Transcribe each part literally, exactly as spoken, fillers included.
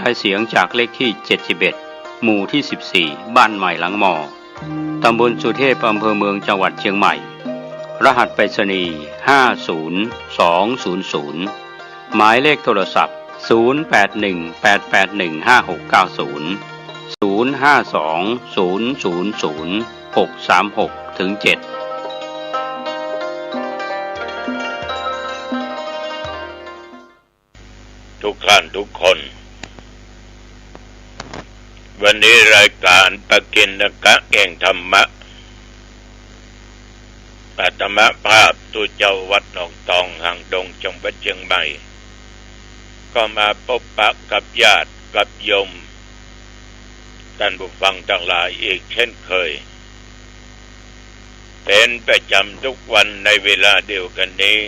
ายเสียงจากเลขที่เจ็ดสิบเอ็ด หมู่ที่สิบสี่ บ้านใหม่หลังมอ ตำบลสุเทพ อำเภอเมือง จังหวัดเชียงใหม่ รหัสไปรษณีย์ ห้าศูนย์สองศูนย์ศูนย์ หมายเลขโทรศัพท์ ศูนย์แปดหนึ่งแปดแปดหนึ่งห้าหกเก้าศูนย์ ศูนย์ห้าสองศูนย์ศูนย์ศูนย์หกสามหกถึงเจ็ด ทุกท่านทุกคน วันนี้รายก๋านปกิณกะแห่งธรรมะ อาตมาภาพตุ๊เจ้าวัดหนองตอง หางดง จังหวัดเชียงใหม่ ก็มาปบปะกับญาติกับโยม ต้านผู้ฟังตังหลายอีกเช่นเคย เป๋นประจ๋ำทุกวันในเวลาเดียวกั๋นนี้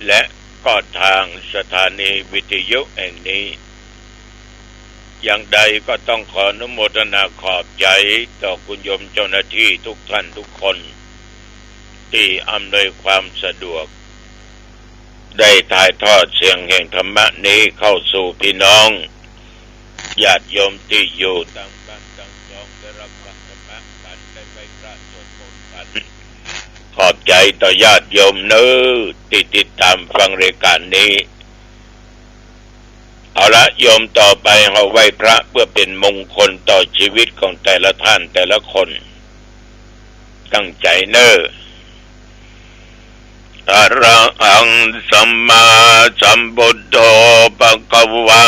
และก็ตางสถานีวิทยุแห่งนี้ อย่างใดก็ต้องขออนุโมทนาขอบใจ๋ต่อคุณโยมเจ้าหน้าตี้ทุกท่านทุกคน ตี้อำนวยความสะดวก ได้ถ่ายทอดเสียงแห่งธรรมะนี้เข้าสู่พี่น้องญาติโยมตี้อยู่ตางบ้านตางจองได้รับฟังธรรมะกั๋น ได้ไหว้พระสวดมนต์กั๋น ขอบใจ๋ต่อญาติโยมเน้อตี้ติดต๋ามฟังรายก๋านนี้ เอาละโยม ต่อไปเฮาไหว้พระเพื่อเป๋นมงคลต่อชีวิตของแต่ละท่านแต่ละคน ตั้งใจ๋เน้อ อะระหังสัมมาสัมพุทโธภะคะวา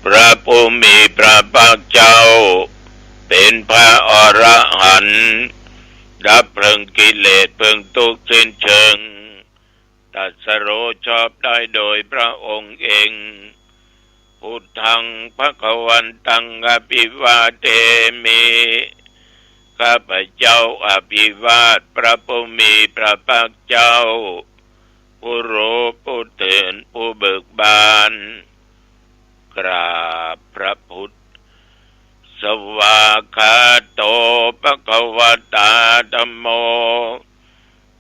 พระผู้มีพระภาคเจ้า เป๋นพระอรหันต์ ดับเพลิงกิเลสเพลิงทุกข์สิ้นเชิง ตรัสรู้ชอบได้โดยพระองค์เอง พุทธังภะคะวันตังอะภิวาเทมิ ข้าพเจ้าอภิวาทพระผู้มีพระภาคเจ้า ผู้รู้ผู้ตื่นผู้เบิกบาน กราบพระพุทธ สวากขาโตภะคะวะตาธัมโม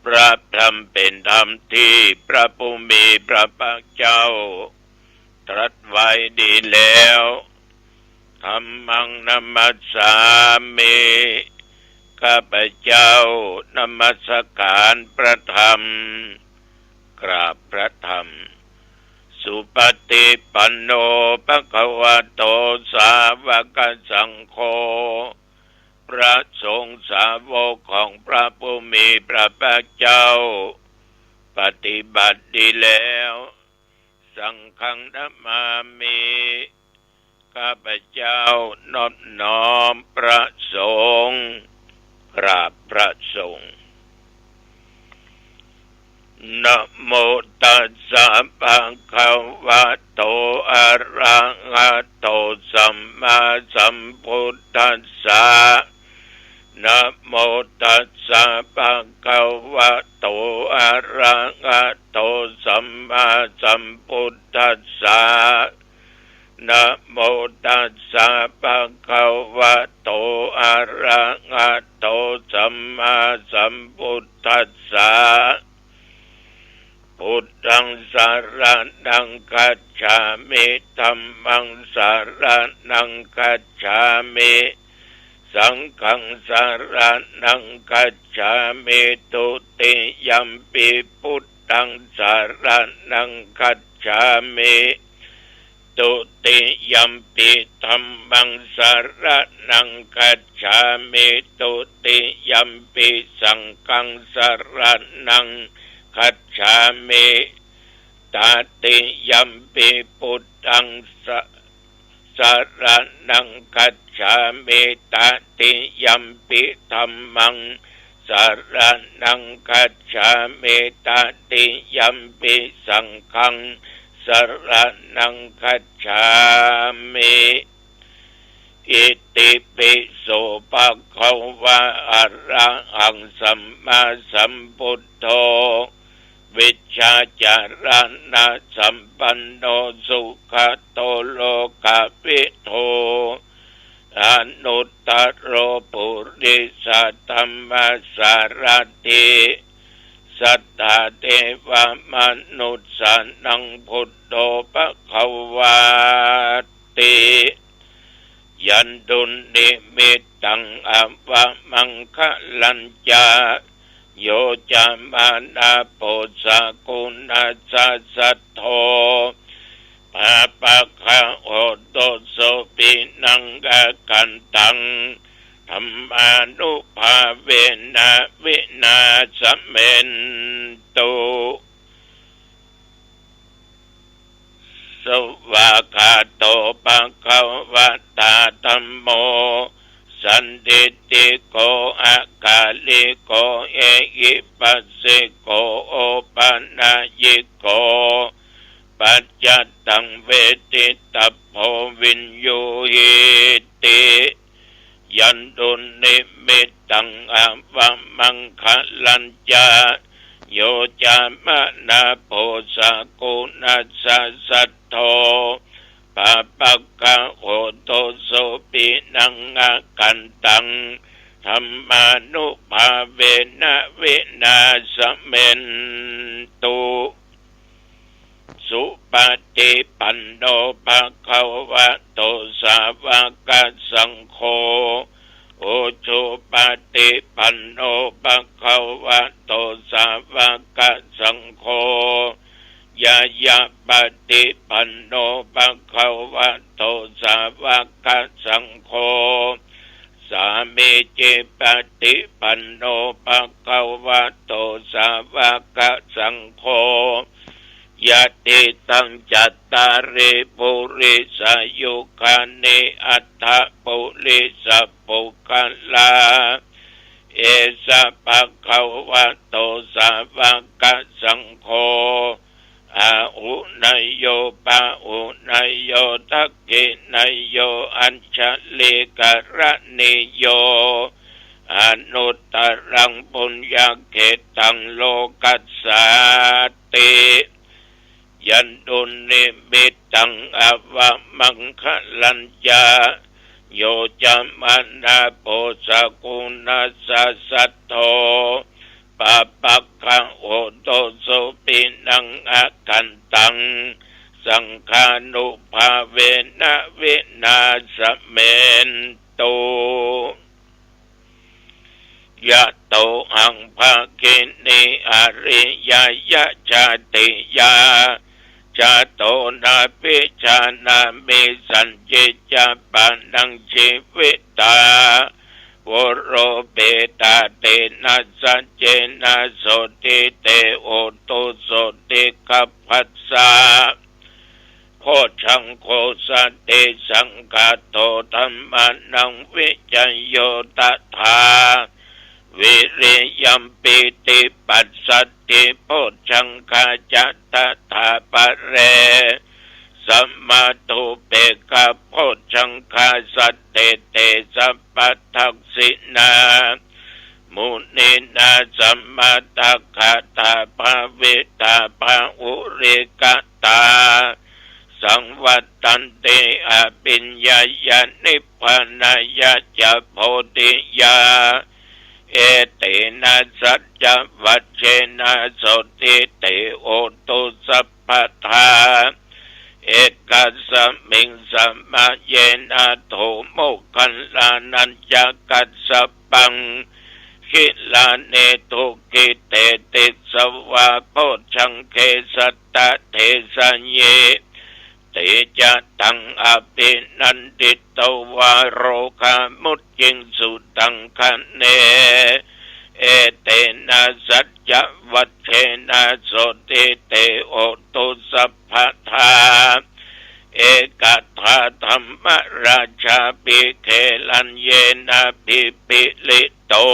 พระธรรมเป๋นธรรมตี้พระผู้มีพระภาคเจ้าตรัสไว้ดีแล้ว ธัมมังนะมัสสามิ ข้าพเจ้านมัสก๋านพระธรรม กราบพระธรรม สุปฏิปันโนภะคะวะโตสาวกสังโฆ พระสงฆ์สาวกของพระผู้มีพระภาคเจ้า ปฏิบัติดีแล้ว สังฆังนะมามิ ข้าพเจ้านอบน้อมพระสงฆ์ กราบพระสงฆ์ นะโมตัสสะภะคะวะโต อะระหะโต สัมมาสัมพุทธัสสะ นะโมตัสสะภะคะวะโต อะระหะโต สัมมาสัมพุทธัสสะ นะโมตัสสะภะคะวะโต อะระหะโต สัมมาสัมพุทธัสสะ พุทธังสะระณังคัจฉามิ ธัมมังสะระณังคัจฉามิ สังฆังสะระณังคัจฉามิ ทุติยัมปิพุทธังสะระณังคัจฉามิ ทุติยัมปิธัมมังสะระณังคัจฉามิ ทุติยัมปิสังฆังสะระณังคัจฉามิ ตติยัมปิพุทธังสะ สะระณังคัจฉามิ ตติยัมปิธัมมังสะระณังคัจฉามิ ตติยัมปิสังฆังสะระณังคัจฉามิ อิติปิโสภะคะวะ อะระหังสัมมาสัมพุทโธ วิชชาจารณะสัมปันโน สุขะโตโลกะวิทู อนุตตะโรปุริสะธัมมะสารถิ satthā devamanussānaṃ buddho bhagavāti. Yandunnimittaṃ avamaṅgalañca yo cāmanāpo sakuṇassa saddo pāpaggaho dussupinaṃ akantaṃ dhammānubhāvena vināsamentu. Svākkhāto bhagavatā dhammo sandiṭṭhiko akāliko ehipassiko opanayiko paccattaṃ veditabbo viññūhīti. Yandunnimittaṃ avamaṅgalañca yo cāmanāpo sakuṇassa saddo pāpaggaho dussupinaṃ akantaṃ dhammānubhāvena vināsamentu. Supaṭipanno bhagavato sāvakasaṅgho, ujupaṭipanno bhagavato sāvakasaṅgho, ñāyapaṭipanno bhagavato sāvakasaṅgho, sāmīcipaṭipanno bhagavato sāvakasaṅgho, yadidaṃ cattāri purisayugāni aṭṭha purisapuggalā, esa bhagavato sāvakasaṅgho, āhuneyyo pāhuneyyo dakkhiṇeyyo añjalikaraṇīyo anuttaraṃ puññakkhettaṃ lokassāti. Yandunnimittaṃ avamaṅgalañca yo cāmanāpo sakuṇassa saddo pāpaggaho dussupinaṃ akantaṃ saṅghānubhāvena vināsamentu. Yatohaṃ bhagini ariyāya jātiyā jāto nābhijānāmi sañcicca pāṇaṃ jīvitā, voropetā tena saccena sotthi te hotu sotthi gabbhassa. Bojjhaṅgo satisaṅkhāto dhammānaṃ vicayo tathā, viriyampīti passaddhi bojjhaṅgā ca tathāpare, samādhupekkhabojjhaṅgā sattete sabbadassinā muninā sammadakkhātā bhāvitā bahulīkatā, saṃvattanti abhiññāya nibbānāya ca bodhiyā. Etena saccavajjena sotthi te hotu sabbadā. Ekasmiṃ samaye nātho moggallānañca kassapaṃ gilāne dukkhite disvā bojjhaṅge satta desayi. Te ca taṃ abhinanditvā rogā mucciṃsu taṅkhaṇe. Etena saccavajjena sotthi te hotu sabbadā. Ekadā dhammarājāpi gelaññenābhipīḷito,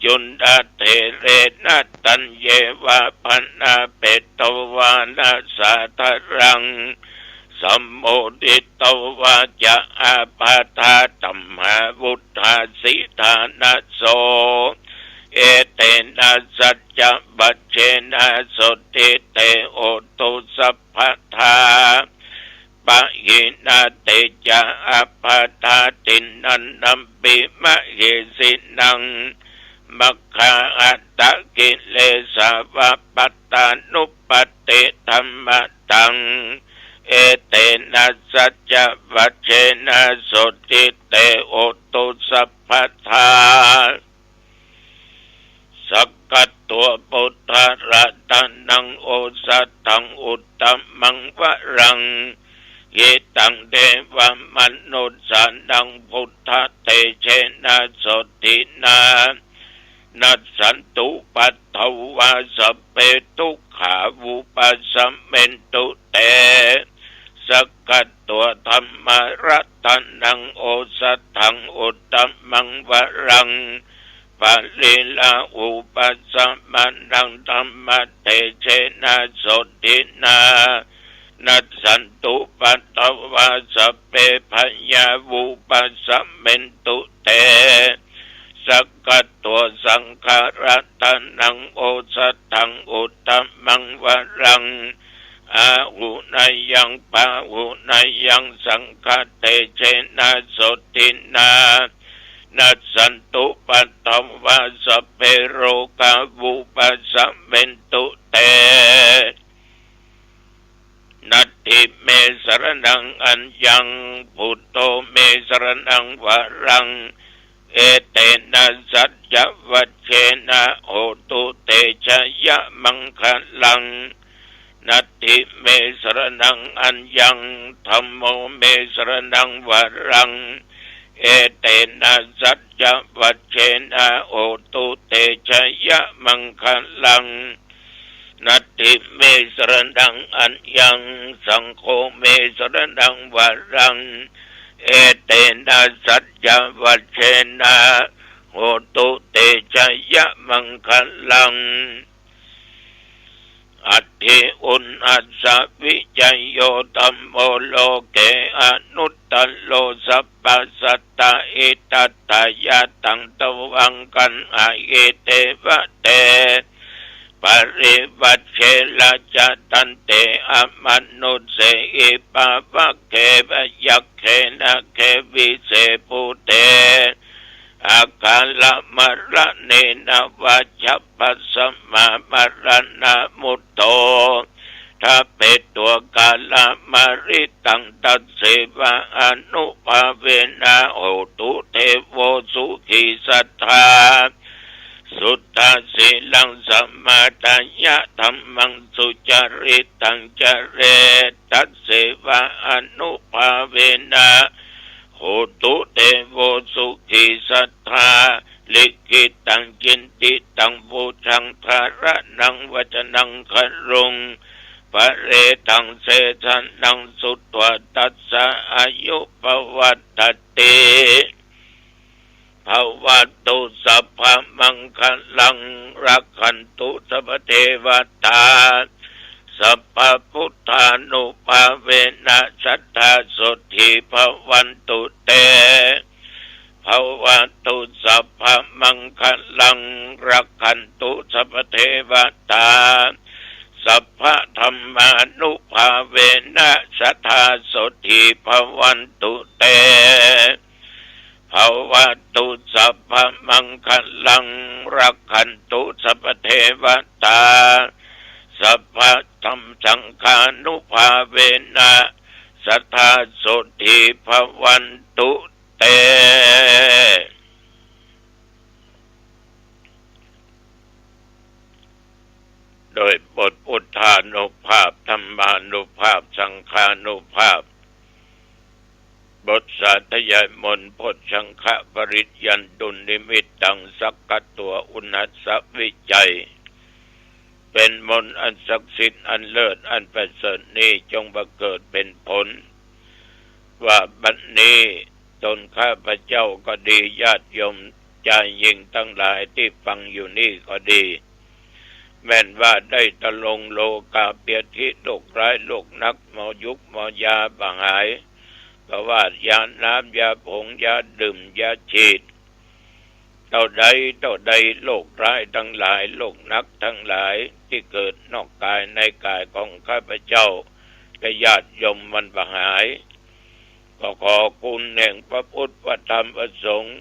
cundattherena taññeva bhaṇāpetvāna sādaraṃ, sammoditvā ca ābādhā tamhā vuṭṭhāsi ṭhānaso. Etena saccavajjena sotthi te hotu sabbadā. Pahīnā te ca ābādhā tiṇṇannampi mahesinaṃ, mag ขะอัตตะกิเลสาวะปัตตานุปัตติธัมมะตัง เอเตนะสัจจวัจเจนะ โสตถิเต โหตุ สัพพะทา สักขะตัว พุทธะระตะนัง โอสะถัง อุตตะมัง วะรัง หิตัง เทวะมะนุสสานัง พุทธะเตเชนะ โสตถินา นัสสันตุ ปัตถะวา สัพเพ ทุกขา วุปัสสะเมนตุ เต สักขะตัว ธัมมะระตะนัง โอสะถัง อุตตะมัง วะรัง ปะริลาหุปัสสะมานัง ธัมมะเตเชนะ โสตถินา นัสสันตุ ปัตถะวา สัพเพ พยา วุปัสสะเมนตุ เต สักขะตัว สังฆะระตะนัง โอสะถัง อุตตะมัง วะรัง อาหุเนยัง ปาหุเนยัง สังฆะเตเชนะ โสตถินา นัสสันตุ ปัตถะวา สัพเพ โรกา วุปัสสะเมนตุ เต นัตถิเม สะระณัง อัญญัง พุทโธ เม สะระณัง วะรัง เอเตนะ สัจจวัจเจนะ โหตุ เตชะยะมังคะลัง นัตถิเม สะระณัง อัญญัง ธัมโม เม สะระณัง วะรัง เอเตนะ สัจจวัจเจนะ โหตุ เตชะยะมังคะลัง นัตถิเม สะระณัง อัญญัง สังโฆ เม สะระณัง วะรัง เอเตนะ สัจจวัจเจนะ โหตุ เตชะยะมังคะลัง อัตถิอุณอัสสะวิจโย ธัมโม โลเก อนุตตะโร สัพพะสัตตะ อิทัฏฐายะ ตัง ตวัง กัณหาหิ เทวะเต ปริวัจเช ราชะ ทันเต อมนุสเสหิ ปาวักเข พยัคเข นาเข วิเศษภูเต อาคาระมะระเนนะ วา ฉัพพะสะมา มะระนะ มุตโธ ทะเปตัว กาละมะริตัง ตัสเสวะ อนุภาเวนะ โหตุ เทโว สุขี สัตถา สุตถะสีลัง สะมาทายะ ธัมมัง สุจาริตัง จะเร ตัสเสวะ อนุภาเวนะ โหตุ เทโว สุขี สัตถา ลิขิตัง จินติตัง ปูชา ธาระณัง วัจจะนัง คารุง ปะเรทัง เสสะนัง สุตวา ตัสสะ อายุ ปะวัตติ ภะวะตุ สัพพะมังคะลัง รักขันตุ สัพพะเทวะตา สัพพะพุทธานุภาเวนะ สัตถา โสตถี ภะวันตุ เต ภะวะตุ สัพพะมังคะลัง รักขันตุ สัพพะเทวะตา สัพพะธัมมานุภาเวนะ สัตถา โสตถี ภะวันตุ เต ภะวะตุ สัพพะมังคะลัง รักขันตุ สัพพะเทวะตา สัพพะธัมสังฆานุภาเวนะ สัตถา โสตถี ภะวันตุ เต โดยบทพุทธานุภาพ ธัมมานุภาพ สังฆานุภาพ บทสาธยายมนต์ โพชฌังคปริยันตุนิมิตตัง สักขะตัว อุณหัสสะวิจัย เป็นมนต์อันศักดิ์สิทธิ์ อันเลิศ อันประเสริฐนี้ จงบังเกิดเป็นผล ว่าบัดนี้ตนข้าพเจ้าก็ดี ญาติโยมจายญิงตังหลายตี้ฟังอยู่นี่ก็ดี แม่นว่าได้ทรงโลกาเปียธิ โรคร้ายโรคหนัก หมอยุกหมอยาบ่หาย บ่ว่ายาน้ำ ยาผง ยาดื่ม ยาฉีด เต้าใดเต้าใด โรคร้ายตังหลาย โรคหนักตังหลาย ตี้เกิดนอกกายในกายของข้าพเจ้าและญาติโยมมันบ่หาย ก็ขอคุณแห่งพระพุทธ พระธรรม พระสงฆ์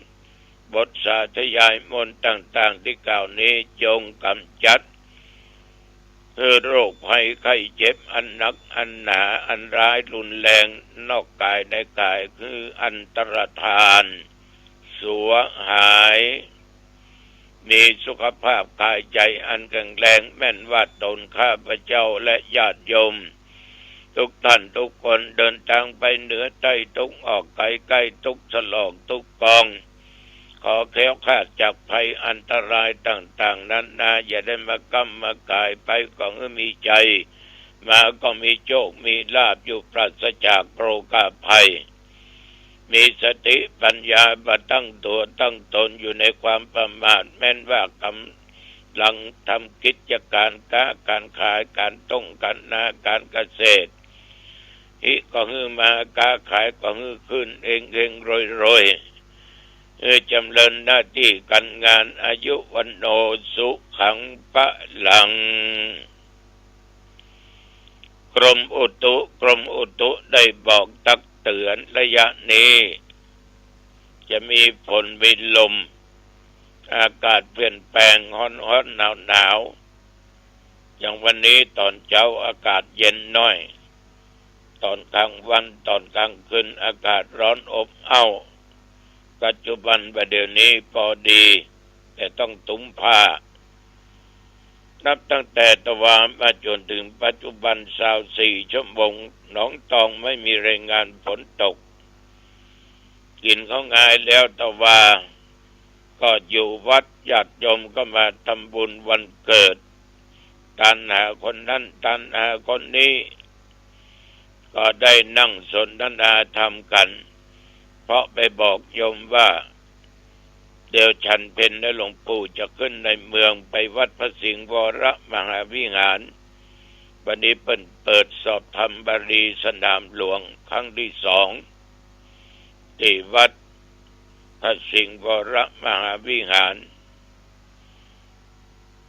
บทสาธยายมนต์ต่างๆ ตี้กล่าวนี้ จงก๋ำจัด คือโรคภัยไข้เจ็บอันหนักอันหนาอันร้ายรุนแรงนอกกายในกาย คืออันตรธาน สวหาย มีสุขภาพกายใจ๋อันแข็งแรง แม่นว่าต๋นข้าพเจ้าและญาติโยม ทุกท่านทุกคนเดินตางไปเหนือใต้ทุกข์ ออกไกลใกล้ทุกข์ สลองทุกข์กอง ขอแคล้วคลาดจากภัยอันตรายต่างๆ นานา อย่าได้มาก้ำมาก๋าย ไปก็หื้อมีชัย มาก็มีโชคมีลาภ อยู่ปราศจากโรคาภัย มีสติปัญญามาตั้งตั๋วตั้งต๋น อยู่ในความประมาท แม่นว่ากำลังทำกิจก๋านก๊าก๋านขาย ก๋านต้งก๋านนา ก๋านเกษตร ฮิก็หื้อมา ก๊าขายก็หื้อขึ้น เฮงๆ รวยๆ หื้อจ๋ำเริญหน้าตี้ก๋านงาน อายุ วัณโณ สุขัง พลัง กรมอุตุ กรมอุตุได้บอกตักเตือนระยะนี้ จะมีฝนมีลม อากาศเปลี่ยนแปลง ฮ้อนๆ หนาวๆ อย่างวันนี้ต๋อนเจ๊าอากาศเย็นหน้อย ต๋อนกลางวันต๋อนกลางคืนอากาศร้อนอบอ้าว ปัจจุบันบ่าเดี่ยวนี้ปอดี แต่ต้องตุ้มผ้า นับตั้งแต่ตะวามาจ๋นถึงปัจจุบัน ซาวสี่ชั่วโมง หนองตองไม่มีรายงานฝนตก กิ๋นข้าวงายแล้วตะวา ก็อยู่วัด ญาติโยมก็มาทำบุญวันเกิด ตานหาคนนั้น ตานหาคนนี้ ก็ได้นั่งสนทนาธรรมกั๋น เพราะไปบอกโยมว่า เดี๋ยวฉันเพลแล้วหลวงปู่จะขึ้นในเมือง ไปวัดพระสิงห์วรมหาวิหาร วันนี้เปิ้นเปิดสอบธรรมบาลีสนามหลวงครั้งที่สอง ตี้วัดพระสิงห์วรมหาวิหาร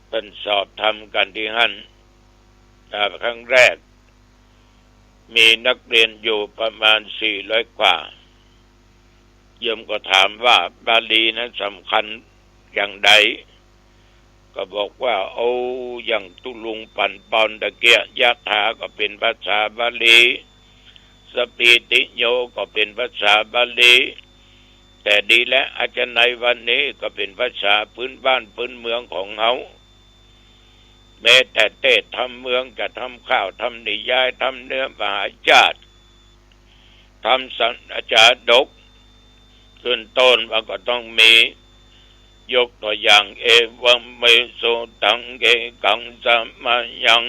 เปิ้นสอบธรรมกั๋นตี้หั้น อ่า ครั้งแรก มีนักเรียนอยู่ประมาณสี่ร้อยกว่า โยมก็ถามว่าบาลีนั้นสำคัญอย่างใด ก็บอกว่า โอ้ อย่างตุ๊ลุงปั่นป่อนตะเกียะ ยะถาก็เป๋นภาษาบาลี สะปีติโยก็เป๋นภาษาบาลี แต่ดีแล้ว อาจารย์ในวันนี้ก็เป๋นภาษาพื้นบ้านพื้นเมืองของเฮา แม้แต่เตสน์ธรรมเมือง จะทำข้าว ทำนิยาย ทำเนื้อมหาชาติ ทำสันอาจาดก ขึ้นต้นมันก็ต้องมี ยกตัวอย่าง เอวัมเมสุตัง เอกังสะมะยัง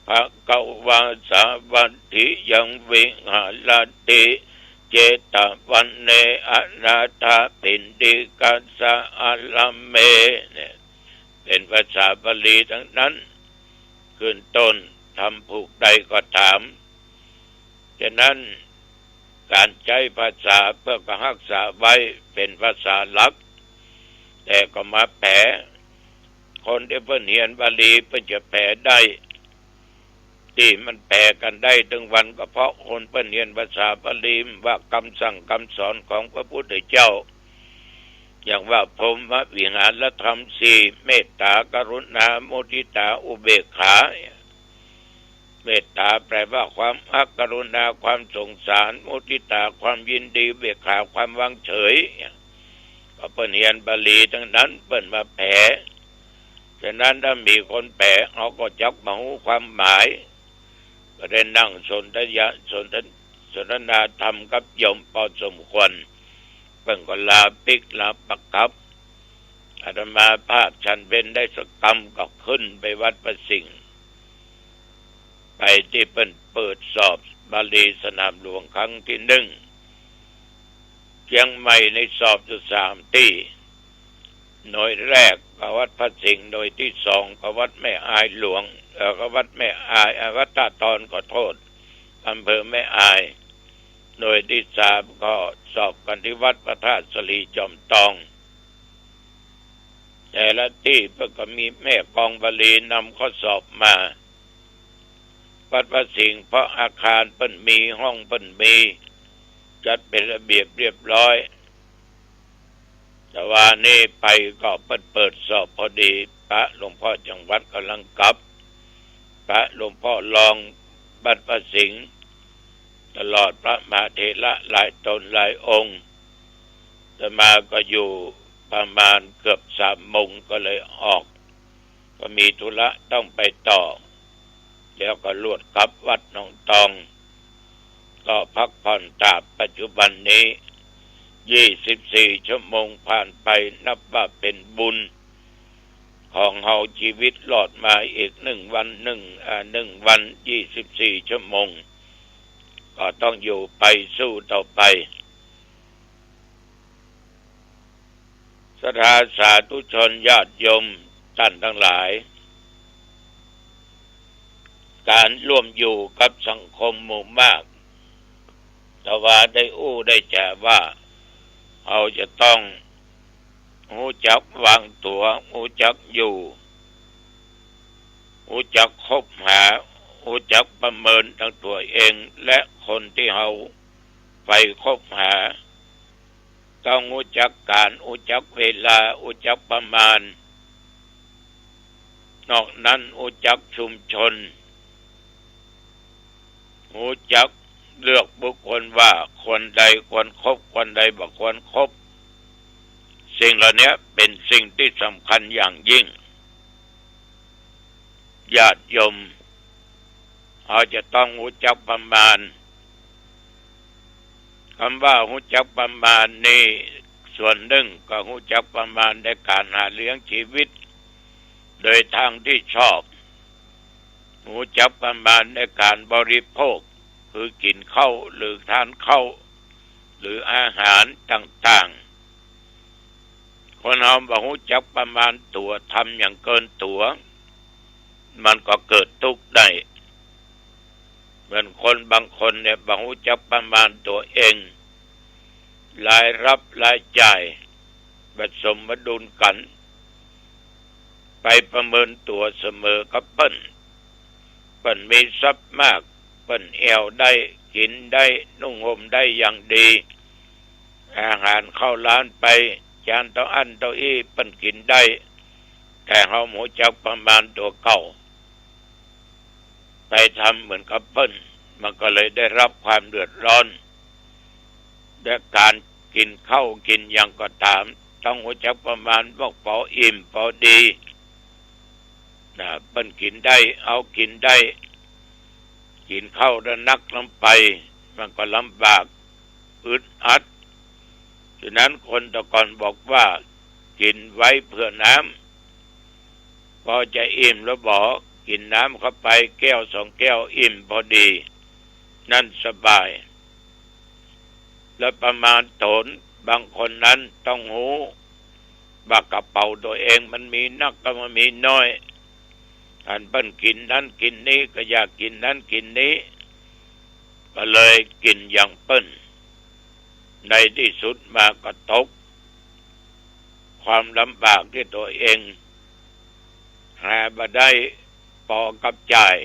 ภะคะวาสาวัตถิยัง วิหะระติ เจตะวะเน อะนาถะปิณฑิกัสสะ อะระเม เนี่ย เป๋นภาษาบาลีตังนั้น ขึ้นต้น ทำผูกใดก็ต๋าม ฉะนั้นก๋านใจ๊ภาษาเปิ้นก็ฮักษาไว้เป๋นภาษาหลัก แต่ก็มาแป๋ คนตี้เปิ้นเฮียนบาลีเปิ้นจะแป๋ได้ ตี้มันแป๋กั๋นได้ตึงวัน ก็เพราะคนเปิ้นเฮียนภาษาบาลี ว่ากำสั่งกำสอนของพระพุทธเจ้า อย่างว่าพรหมวิหารธรรมสี่ เมตตา กรุณา มุทิตา อุเบกขา เมตตาแป๋ว่าความฮัก กรุณาความสงสาร มุทิตาความยินดี อุเบกขาความวางเฉย ก็เปิ้นเฮียนบาลีตังนั้น เปิ้นมาแป๋ ฉะนั้นถ้ามีคนแป๋ เฮาก็จักบ่ฮู้ความหมาย ก็ได้นั่งสนทยะ สนท สนทนาธรรมกับโยมพอสมควร เปิ้นก็ลาปิ๊กลาปักขับ อาตมาภาพฉันเพลได้สักกำก็ขึ้นไปวัดพระสิงห์ ไปตี้เปิ้นเปิดสอบบาลีสนามหลวงครั้งที่หนึ่ง เจียงใหม่ในสอบอยู่สามตี้ หน่วยแรกก็วัดพระสิงห์ หน่วยที่สองก็วัดแม่อายหลวง เอ่อ ก็วัดแม่อาย เอ่อ วัดท่าตอน ขอโทษ อำเภอแม่อาย หน่วยที่สามก็สอบกั๋นตี้วัดพระธาตุสะหลีจอมตอง แต่ละตี้เปิ้นก็มีแม่กองบาลีนำข้อสอบมา วัดพระสิงห์เพราะอาคารเปิ้นมี ห้องเปิ้นมี จัดเป๋นระเบียบเรียบร้อย แต่วานี้ไปก็เปิด เปิดสอบพอดี พระหลวงพ่อจังหวัดก่ำลังกลับ พระหลวงพ่อรองวัดพระสิงห์ ตลอดพระมหาเถระหลายต๋นหลายองค์ อาตมาก็อยู่ประมาณเกือบสามโมงก็เลยออก ก็มีธุระต้องไปต่อ แล้วก็ลวดกลับวัดหนองตอง ก็พักผ่อนตราบปัจจุบันนี้ ยี่สิบสี่ชั่วโมงผ่านไป นับว่าเป๋นบุญของเฮา จีวิตรอดมาอีกหนึ่งวัน หนึ่ง อ่า หนึ่งวัน ยี่สิบสี่ชั่วโมง ก็ต้องอยู่ไป สู้ต่อไป ศรัทธาสาธุชนญาติโยมต้านตังหลาย ก๋านร่วมอยู่กับสังคมหมู่มาก แต่ว่าได้อู้ได้จ๋าว่า เฮาจะต้องฮู้จักวางตั๋ว ฮู้จักอยู่ ฮู้จักคบหา ฮู้จักประเมินตังตั๋วเอง และคนตี้เฮาใฝ่คบหา ต้องฮู้จักก๋าล ฮู้จักเวลา ฮู้จักประมาณ นอกนั้นฮู้จักชุมชน ฮู้จักเลือกบุคคลว่าคนใดควรคบ คนใดบ่ควรคบ สิ่งเหล่านี้เป๋นสิ่งตี้สำคัญอย่างยิ่ง ญาติโยม เฮาจะต้องฮู้จักประมาณ กำว่าฮู้จักประมาณนี้ ส่วนนึ่งก็ฮู้จักประมาณในก๋านหาเลี้ยงจีวิต โดยตางตี้ชอบ ฮู้จักประมาณในก๋านบริโภค คือกิ๋นข้าว หรือทานข้าว หรืออาหารต่างๆ คนเฮาบ่ฮู้จักประมาณตั๋ว ทำอย่างเกินตั๋ว มันก็เกิดตุ๊กข์ได้ เหมือนคนบางคนเนี่ยบ่ฮู้จักประมาณตั๋วเอง รายรับรายจ่ายบ่สมดุลกั๋น ไปประเมินตั๋วเสมอกับเปิ้น เปิ้นมีทรัพย์มาก เปิ้นแอ่วได้ กิ๋นได้ นุ่งห่มได้อย่างดี อาหารเข้าร้านไป จานเต้าอั้นเต้าอี้เปิ้นกิ๋นได้ แต่เฮาบ่ฮู้จักประมาณตั๋วเก่า ไปทำเหมือนกับเปิ้น มันก็เลยได้รับความเดือดร้อน และก๋านกิ๋นข้าวกิ๋นหยังก็ต๋าม ต้องฮู้จักประมาณว่าปออิ่มปอดี นะ เปิ้นกิ๋นได้ เฮากิ๋นได้ กิ๋นข้าวแล้วนักลำไป มันก็ลำบาก อึดอัด ฉะนั้นคนแต่ก่อนบอกว่า กิ๋นไว้เผื่อน้ำ ปอจะอิ่มแล้วบ่ กิ๋นน้ำเข้าไปแก้วสองแก้ว อิ่มพอดี นั่นสบาย และประมาณต๋น บางคนนั้นต้องฮู้ว่ากระเป๋าตั๋วเองมันมีนักก็มันมีน้อย อันเปิ้นกิ๋นนั้นกิ๋นนี้ ก็อยากกิ๋นนั้นกิ๋นนี้ ก็เลยกิ๋นอย่างเปิ้น ในตี้สุดมาก็ตก ความลำบากตี้ตั๋วเองหาบ่ได้ปอกับจ่าย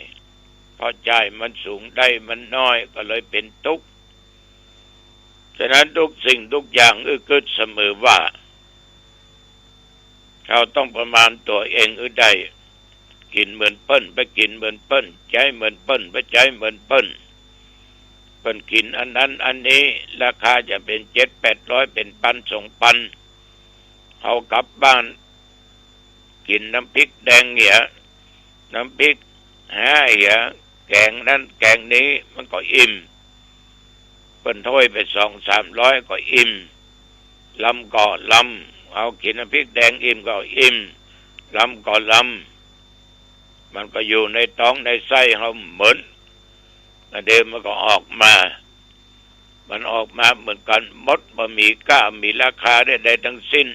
เพราะจ่ายมันสูง ได้มันน้อย ก็เลยเป๋นตุ๊กข์ ฉะนั้นทุกสิ่งทุกอย่าง อื้อกึ๊ดเสมอว่า เฮาต้องประมาณตั๋วเอง อื้อได้ กิ๋นเหมือนเปิ้น บ่กิ๋นเหมือนเปิ้น ใจ๊เหมือนเปิ้น บ่ใจ๊เหมือนเปิ้น เปิ้นกิ๋นอันนั้นอันนี้ ราคาจะเป๋นเจ็ดแปดร้อย เป๋นปันสองปัน เฮากลับบ้าน กิ๋นน้ำพริกแดงเหีย น้ำพริกห้าเหีย แกงนั้นแกงนี้ มันก็อิ่ม เปิ้นถ้วยไปสองสามร้อยก็อิ่ม ลำก็ลำ เฮากิ๋นน้ำพริกแดงอิ่มก็อิ่ม ลำก็ลำ มันก็อยู่ในต๊องในไส้เฮาเหมือน แล้วเดี๋ยวมันก็ออกมา มันออกมาเหมือนกั๋นหมด บ่มีก้ามีราคาใดๆ ทั้งสิ้น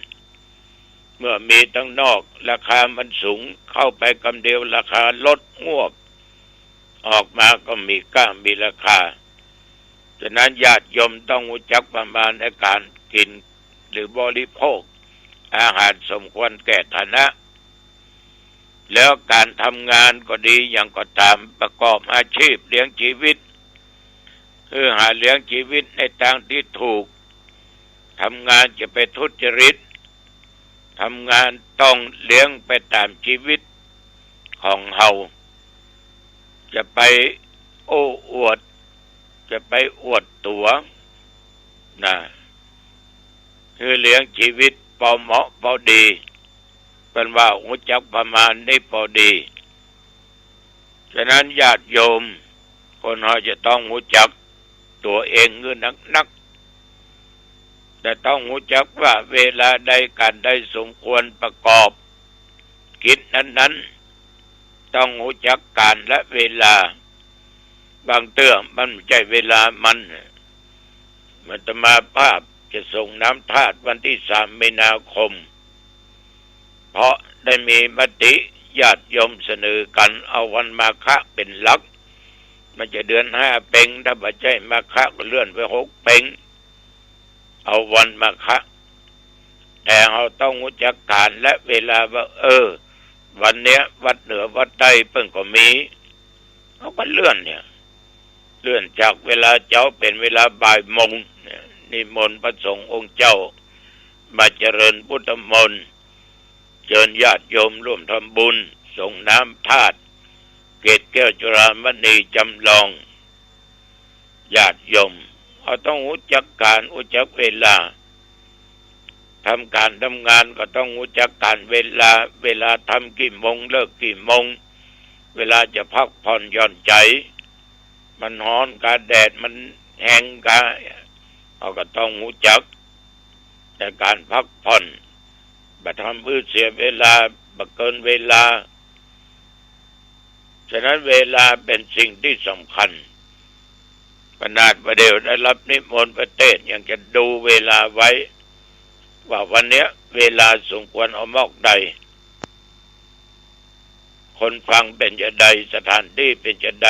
เมื่อมีตังนอก ราคามันสูง เข้าไปกำเดียวราคาลดฮวบ ออกมาก็มีก้ามีราคา ฉะนั้นญาติโยมต้องฮู้จักประมาณในก๋านกิ๋น หรือบริโภคอาหารสมควรแก่ฐานะ แล้วก๋านทำงานก็ดีหยังก็ต๋าม ประกอบอาชีพเลี้ยงจีวิต คือหาเลี้ยงจีวิตในตางตี้ถูก ทำงานจะไปทุจริต ทำงานต้องเลี้ยงไปต๋ามจีวิตของเฮา จะไปโอ้อวด จะไปอวดตั๋ว นะ หื้อเลี้ยงจีวิตปอเหมาะปอดี เปิ้นว่าฮู้จักประมาณนี้ปอดี ฉะนั้นญาติโยม คนเฮาจะต้องฮู้จักตั๋วเองหื้อนักๆ แต่ต้องฮู้จักว่าเวลาใดก๋านใดสมควรประกอบกิจนั้นๆ ต้องฮู้จักก๋าลและเวลา บางเตื้อมันบ่ใจ้เวลามัน อาตมาภาพจะสรงน้ำธาตุวันตี้สามมีนาคม เพราะได้มีมติญาติโยมเสนอกั๋นเอาวันมาฆะเป๋นหลัก มันจะเดือนห้าเป๋ง ถ้าบ่ใจ้มาฆะก็เลื่อนไปหกเป๋ง เอาวันมาฆะ แต่เฮาต้องฮู้จักก๋าลและเวลาว่า เออ วันเนี้ยวัดเหนือวัดใต้เปิ้นก็มี เฮาก็เลื่อนเนี่ย เลื่อนจากเวลาเจ๊าเป๋นเวลาบ่ายโมงเนี่ย นิมนต์พระสงฆ์องค์เจ้ามาเจริญพุทธมนต์ เจิญญาติโยมร่วมทำบุญสรงน้ำธาตุ เกศแก้วจุฬามณีจำลอง ญาติโยม เฮาต้องฮู้จักก๋าล ฮู้จักเวลา ทำก๋านทำงานก็ต้องฮู้จักก๋าลเวลา เวลาทำกี่โมง เลิกกี่โมง เวลาจะพักผ่อนหย่อนใจ๋ มันฮ้อนกา แดดมันแฮงกา เฮาก็ต้องฮู้จัก ในก๋านพักผ่อน บ่ทำหื้อเสียเวลา บ่เกินเวลา ฉะนั้นเวลาเป๋นสิ่งตี้สำคัญ ขนาดบ่าเดี่ยวได้รับนิมนต์ไปเตสน์ ยังจะดูเวลาไว้ ว่าวันเนี้ยเวลาสมควรเอามอกใด คนฟังเป๋นจาใด สถานตี้เป๋นจาใด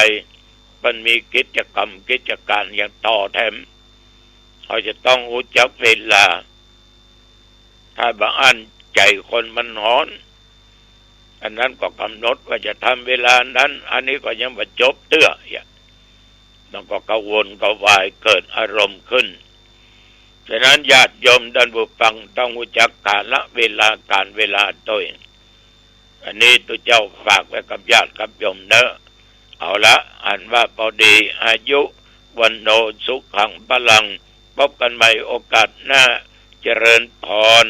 มันมีกิจกรรมกิจก๋าลอย่างต่อแถม เฮาจะต้องฮู้จักเวลา ถ้าบ่อั้นใจ๋คนมันฮ้อน อันนั้นก็กำหนดว่าจะทำเวลานั้น อันนี้ก็ยังบ่จบเตื้อ มันก็กระวนกระวายเกิดอารมณ์ขึ้น ฉะนั้นญาติโยมต้านผู้ฟังต้องฮู้จักกาละเวลาก๋าลเวลาตวย อันนี้ตุ๊เจ้าฝากไว้กับญาติกับโยมเนาะ เอาละ อันว่าปอดี อายุ วัณโณ สุขัง พลัง พบกั๋นใหม่โอกาสหน้า เจริญพร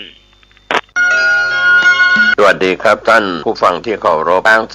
สวัสดีครับท่านผู้ฟังที่เคารพ ทางส